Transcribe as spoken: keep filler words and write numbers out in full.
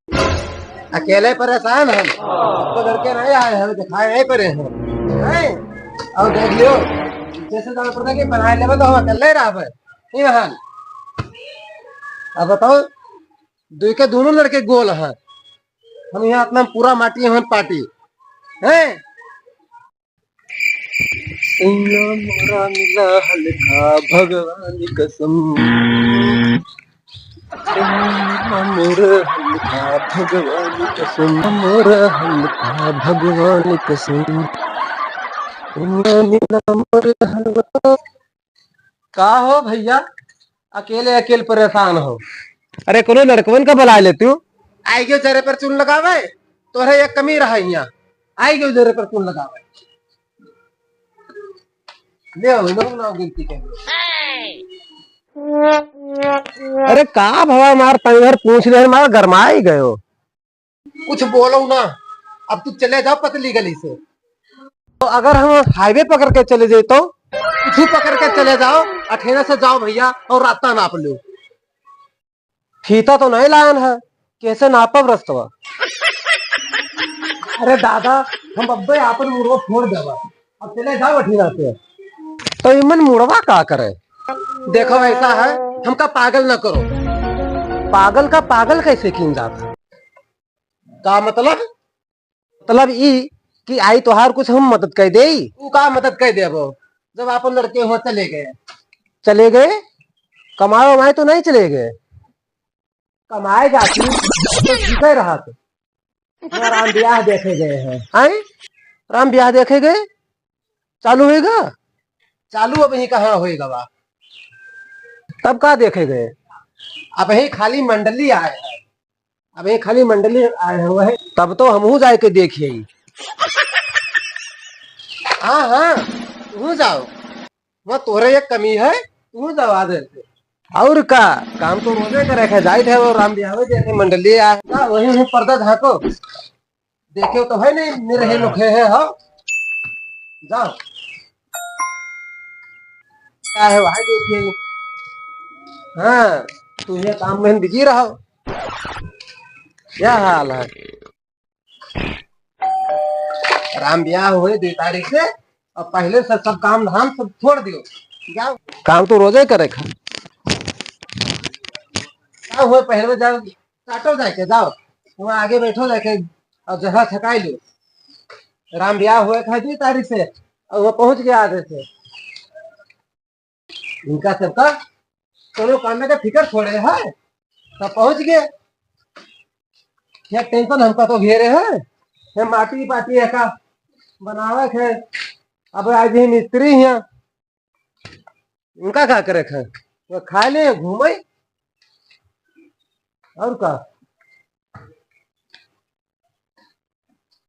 अकेले परेशान हम, तो घर के नहीं आए हैं, दिखाए नहीं पड़े हैं, हैं? और देख लियो, जैसे जाना पड़ता कि बनाए लेबे तो हम अकेले रहबे, नहीं बहन? अब बताओ, दुई के दोनों लड़के गोल हैं, हम यहाँ अपना पूरा माटी हन पार्टी, हैं? सैया मोरा मिला हल्का भगवान कसम। सैया मोरा हल्का भगवान कसम, मोरा हल्का भगवान कसम। सैया मिला मोरा हल्का। का हो भैया, अकेले अकेले परेशान हो? अरे कोनो लड़कवन का बुला ले तू। आई गयो जरे पर चून लगावे, तोहरे एक कमी रहा हियाँ। आई गयो जरे पर चून लगावे। ले आओ, इन लोग ना गिनती के। अरे का भवा मार तंग घर पूछ ले मार गरमाई गयो। कुछ बोलो ना, अब तू चले जाओ पतली गली से। तो अगर हम हाईवे पकड़ के चले जाए तो? कुछ पकड़ के चले जाओ, अठेना से जाओ भैया और रास्ता नाप लो। फीता तो नहीं लायन है, कैसे नापब रस्तवा? अरे दादा, हम अब्बे आपन मुड़वा फोड़ देबा, अब चले जाओ अठेना से। तो इमन मुड़वा का करे? देखो ऐसा है, हमका पागल ना करो। पागल का पागल कैसे कीन जात है? का मतलब? मतलब ई कि आई तोहार कुछ हम मदद कर देई। तू का मदद कर देबो, जब आपन लड़के हो चले गए? चले गए? कमाए वमाए तो नहीं चले गए? कमाए जाती तो जीते रहत। वो राम ब्याह देखे गए हैं। आए? राम ब्याह देखे गए? चालू होएगा? चालू अब ही कहाँ होएगा बा? तब का देखे गए? अब ही खाली मंडली आए हैं। अब ही खाली मंडली आए हुए हैं। तब तो हमहू जाए के देखिए। हाँ, हाँ, तू जाओ। वहाँ तोहरे एक कमी है, तू जाओ आदर से। और का, काम तो रोजे करे है, जाइत है वो राम ब्याह देखे मंडली आए। ना, वही, वही पर्दा झाँको। देखे तो है नहीं, मेरे है लोग है, है, हाँ। जाओ। क्या है, वहाँ देखिए। हाँ, तू ये काम में बिजी रहो। क्या हाल है? राम ब्याह हुए दो तारीख से, और पहले से सब काम धाम सब छोड़ दियो। जाओ। काम तो रोजे करे खा। क्या हुए, पहले जाओ, काटो जाके, जाओ। वहाँ आगे बैठो जाके, और जगह छकाई लो। राम ब्याह हुए था दो तारीख से, और वो पहुँच गया आगे से। इनका सबका कोनो काम में तो फिकर थोड़े है, सब पहुँच गए। क्या टेंशन हमका तो घेरे है, ये माटी पाटी है का बनावे है। अब आज ही मिस्त्री हैं, उनका का करे है, वो खाए ले घूमे और का।